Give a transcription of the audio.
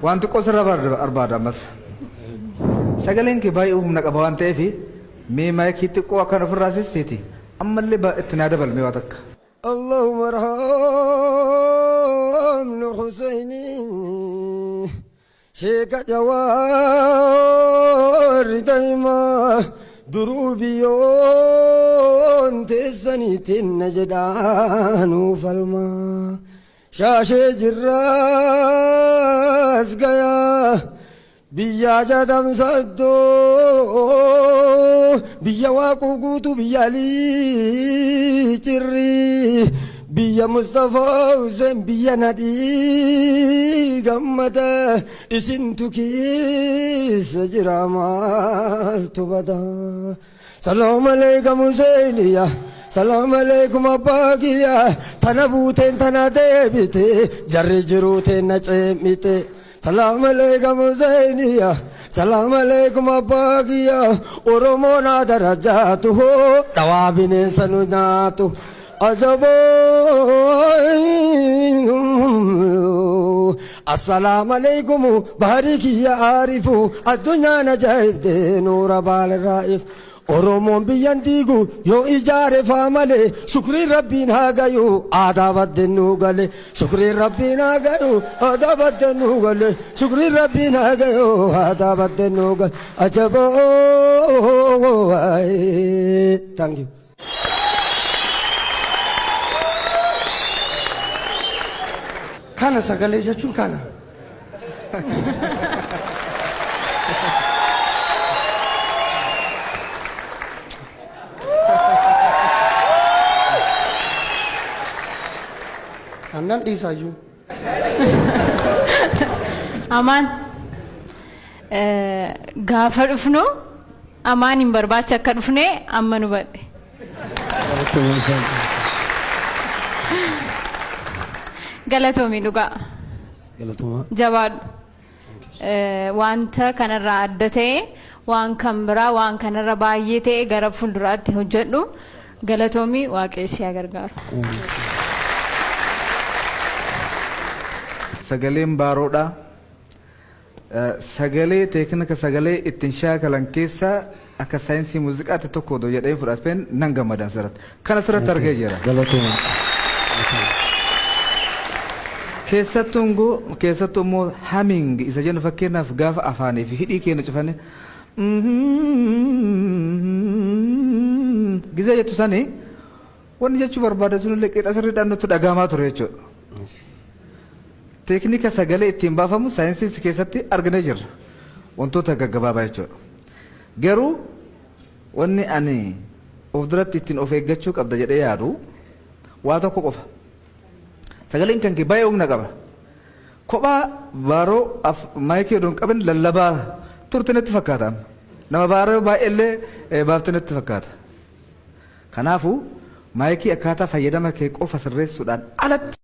Waan xiqqoo sirra barbaada ammas. Sagaleen kee baay'ee humna qaba waan ta'eef mee maayikii xiqqoo akkan ofirraa sissiiti ammallee itti naa dabalmee waa takka. اللهم ارحمنا حسيني شيك جوار دايما دروبيون تسني تنجدان فالما شاشي جراس قيا biyya jadamsaddoo biyya waaquu guutuu biyya alii cirrii biyya mustafaa hussein biyya nadhii gammada isintu keessa jira maaltu bada. Salaam alaikum Huseiniya salaam alaikum abbaa kiyya tana buuteen tana deebite jarri jiruuteen na ceemite. Salaam alaikum Huseiniya salaam alaikum abbaa kiyya Oromoon haa darajaatu dhawaa bineensa nu nyaatu. Ajaboo Assalaam alaikum baharii kiyya aarifu addunyaan ajaa'ibde nuura baalirraa'if. Oromoon biyyan diigu yoo ijaare faa malee shukriin rabbiin haa gayu aadaa baddeen nuu gale shukriin rabbiin haa gayu aadaa baddeen nuu gale shukriin rabbiin haa gayu aadaa baddeen nuu gale ajaboo. Thank you. Kana sagalee jechuun kana. Annan dhiisaayyuu. Amaan gaafa dhufnu amaan hin barbaacha akka dhufne amma nu badhe. Galatoomi dhugaa. Galatoomaa. Jabaadhu. Wanta kanarraa adda ta'e waan kan biraa waan kanarra baay'ee ta'e gara fuulduraatti hojjedhu. Galatoomi waaqayyo si haa gargaaru. Sagaleen baaroodha. Sagalee teeknika sagalee ittiin shaakalan keessaa akka saayinsii muuziqaatti tokko odoo jedhee fudhateen nan gammadan sirratti. Kana sirratti argee jira. Galatoomaa. Keessattuu immoo keessattuu immoo humming isa jennu fakkeenyaaf gaafa afaanii fi hidhii keenya cufanii gizee jettu sanii wanni jechuu barbaade sunillee qixa sirriidhaan nutti dhagahamaa ture jechuudha. Teeknika sagalee ittiin baafamu saayinsii keessatti arginee jirra. Wantoota gaggabaabaa jechuudha. Garuu wanni ani of duratti ittiin of eeggachuu qabda jedhee yaadu waa tokko qofa. Sagaleen kan kee baay'ee humna qaba. Kophaa baaroo af maayikii odoo hin qabin lallabaa turte natti fakkaata. Nama baaroo baay'eellee baafte natti fakkaata. Kanaafuu maayikii akkaataa fayyadama kee qofa sirreessuudhaan alatti.